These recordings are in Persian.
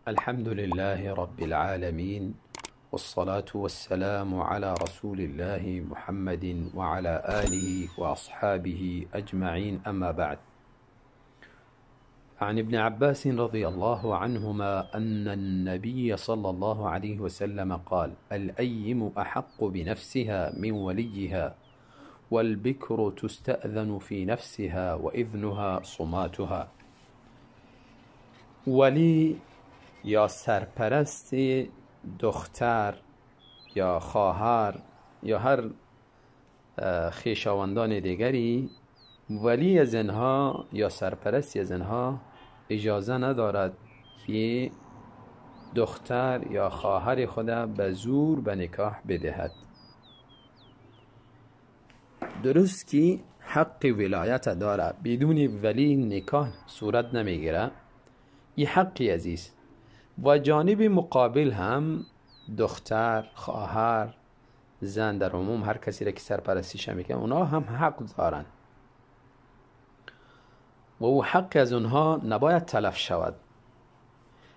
الحمد لله رب العالمين، والصلاة والسلام على رسول الله محمد وعلى آله وأصحابه أجمعين، أما بعد. عن ابن عباس رضي الله عنهما أن النبي صلى الله عليه وسلم قال: الأيم أحق بنفسها من وليها، والبكر تستأذن في نفسها وإذنها صماتها. ولی یا سرپرست دختر یا خواهر یا هر خویشاوندان دیگری، ولی از اینها یا سرپرستی از اینها اجازه ندارد که دختر یا خواهر خود به زور به نکاح بدهد. درست که حق ولایت داره، بدون ولی نکاح صورت نمیگیره، این حقی عزیز. و جانب مقابل هم دختر، خواهر، زن، در عموم هر کسی را که سرپرستیش میکنه، اونا هم حق دارن و او حق از اونها نباید تلف شود.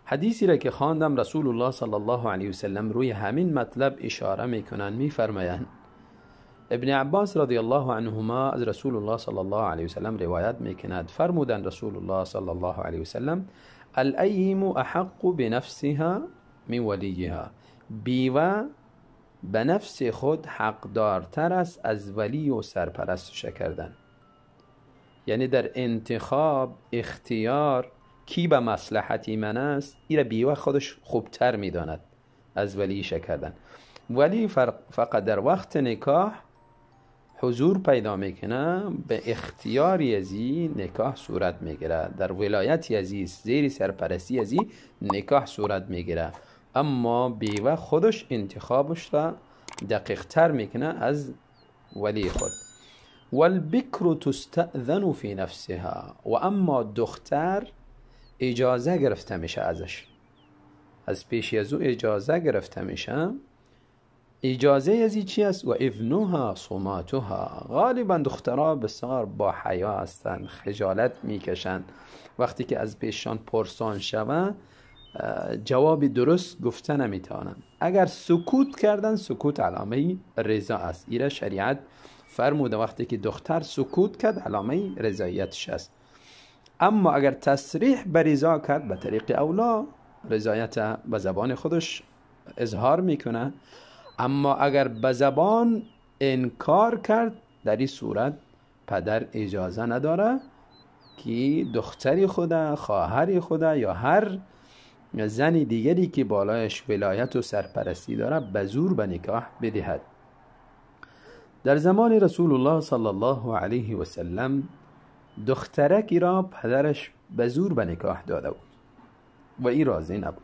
حدیثی را که خواندم، رسول الله صلی الله علیه وسلم روی همین مطلب اشاره میکنن، میفرمایند ابن عباس رضی الله عنهما از رسول الله صلی الله علیه وسلم روایت میکند، فرمودن رسول الله صلی الله علیه وسلم: الأیم احق بنفسها من ولیها. بیوه به نفس خود حقدارتر است از ولی و سرپرستش کردن. یعنی در انتخاب، اختیار کی به مصلحتی من است، ایره بیوه خودش خوبتر میداند از ولیش کردن. ولی فقط در وقت نکاح حضور پیدا میکنه، به اختیار ازی نکاح صورت میگیره، در ولایت ازی، زیر سرپرستی ازی نکاح صورت میگیره. اما بیوه خودش انتخابش را دقیق تر میکنه از ولی خود. والبکر تستأذن فی نفسها. و اما دختر اجازه گرفته میشه ازش، از پیش از او اجازه گرفته میشه. اجازه ازی چی است؟ و اذنها صماتها. غالبا دخترها بسیار با حیا هستند، خجالت میکشند. وقتی که از پیششان پرسان شوه، جواب درست گفته نمیتوانند. اگر سکوت کردن، سکوت علامه رضا است. ایره شریعت فرموده وقتی که دختر سکوت کرد، علامه رضایتش است. اما اگر تصریح به رضا کرد، به طریق اولا رضایت به زبان خودش اظهار میکنه. اما اگر به زبان انکار کرد، در این صورت پدر اجازه نداره که دختری خود، خواهری خود یا هر زن دیگری که بالایش ولایت و سرپرستی داره به زور به نکاح بدهد. در زمان رسول الله صلی الله علیه و سلم دخترکی را پدرش به زور به نکاح داده بود و این راضی نبود.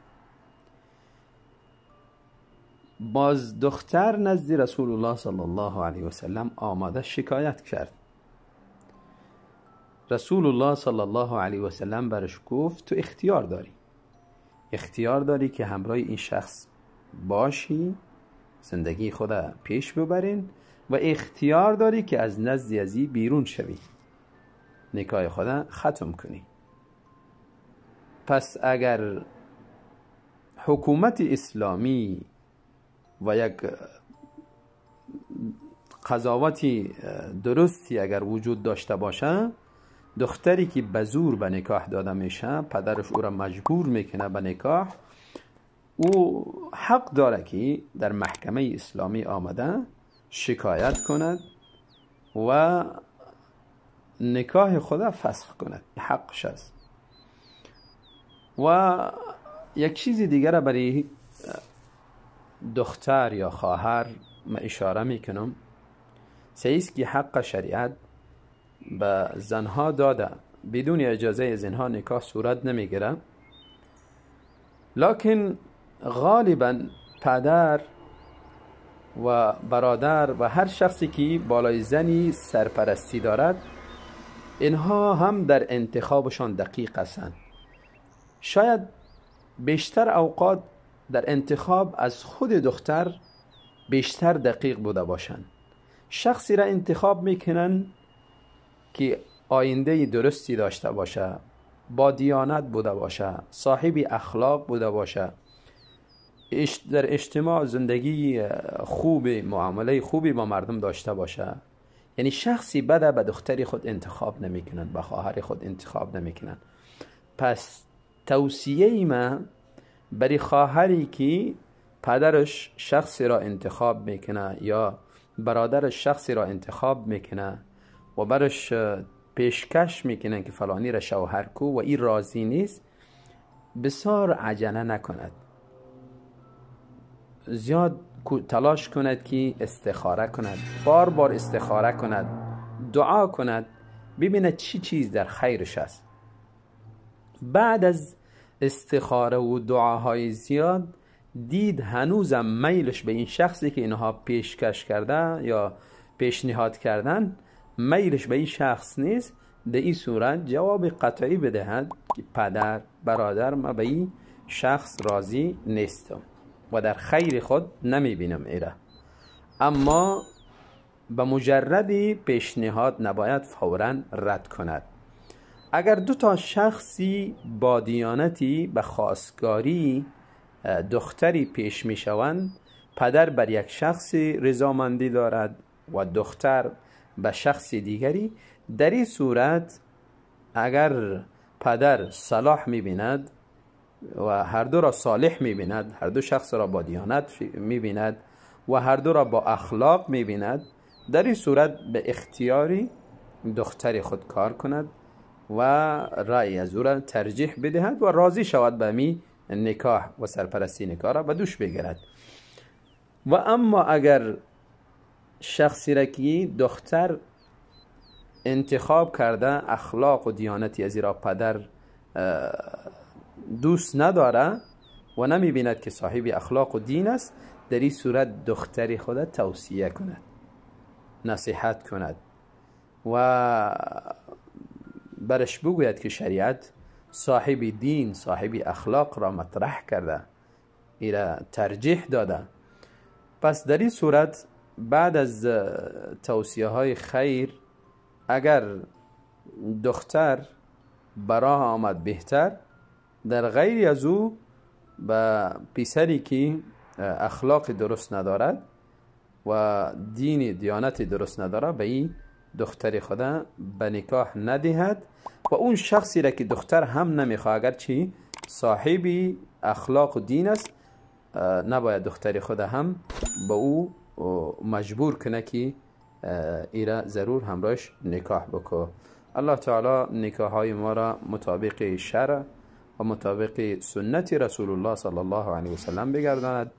باز دختر نزد رسول الله صلی الله علیه و سلم آماده شکایت کرد. رسول الله صلی الله علیه و سلم برش گفت تو اختیار داری، اختیار داری که همراه این شخص باشی، زندگی خود پیش ببرین، و اختیار داری که از نزد ازی بیرون شوی، نکاح خود ختم کنی. پس اگر حکومت اسلامی و یک قضاوتی درستی اگر وجود داشته باشه، دختری که به زور به نکاح داده میشه، پدرش او را مجبور میکنه به نکاح، او حق داره که در محکمه اسلامی آمده شکایت کند و نکاح خود فسخ کند، حقش است. و یک چیز دیگر برای دختر یا خواهر ما اشاره میکنم، سعیست که حق شریعت به زنها داده، بدون اجازه زنها نکاح صورت نمیگیره. لکن غالبا پدر و برادر و هر شخصی که بالای زنی سرپرستی دارد، اینها هم در انتخابشان دقیق هستند. شاید بیشتر اوقات در انتخاب از خود دختر بیشتر دقیق بوده باشند. شخصی را انتخاب میکنن که آینده درستی داشته باشه، با دیانت بوده باشه، صاحب اخلاق بوده باشه، در اجتماع زندگی خوب، معامله خوبی با مردم داشته باشه. یعنی شخصی بده به دختری خود انتخاب نمیکنند، به خواهر خود انتخاب نمیکنند. پس توصیه من برای خواهری که پدرش شخصی را انتخاب میکنه یا برادرش شخصی را انتخاب میکنه و برش پیشکش میکنن که فلانی را شوهر کو و این راضی نیست، بسیار عجله نکند، زیاد تلاش کند که استخاره کند، بار بار استخاره کند، دعا کند، ببیند چی چیز در خیرش است. بعد از استخاره و دعاهای زیاد دید هنوزم میلش به این شخصی که اینها پیشکش کرده یا پیشنهاد کردن، میلش به این شخص نیست، در این صورت جواب قطعی بدهد که پدر، برادر، ما به این شخص راضی نیستم و در خیر خود نمی بینم ایره. اما به مجرد پیشنهاد نباید فوراً رد کند. اگر دو تا شخصی با دیانتی به خواستگاری دختری پیش می شوند، پدر بر یک شخصی رضامندی دارد و دختر به شخص دیگری، در این صورت اگر پدر صلاح می بیند و هر دو را صالح می بیند، هر دو شخص را با دیانت می بیند و هر دو را با اخلاق می بیند، در این صورت به اختیاری دختر خود کار کند و رأی از او را ترجیح بدهد و راضی شود به می نکاح و سرپرستی نکاح را به دوش بگیرد. و اما اگر شخصی را که دختر انتخاب کرده، اخلاق و دیانتی از را پدر دوست نداره و نمی بیند که صاحب اخلاق و دین است، در این صورت دختری خود توصیه کند، نصیحت کند و برش بگوید که شریعت صاحب دین، صاحب اخلاق را مطرح کرده، ایرا ترجیح داده. پس در این صورت بعد از توصیه های خیر اگر دختر براه آمد بهتر، در غیر از او به پسری که اخلاق درست ندارد و دین دیانت درست ندارد به این دختر خدا به نکاح ندهد و اون شخصی را که دختر هم نمیخواه اگرچه صاحب اخلاق و دین است، نباید دختر خدا هم به او مجبور کنه که ایرا ضرور همراهش نکاح بکو. الله تعالی نکاح های ما را مطابق شرع و مطابق سنت رسول الله صلی الله علیه وسلم بگرداند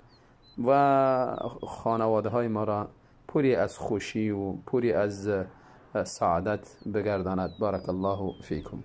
و خانواده های ما را پوری از خوشی و پوری از سعادت بگرداند. بارک الله فیکم.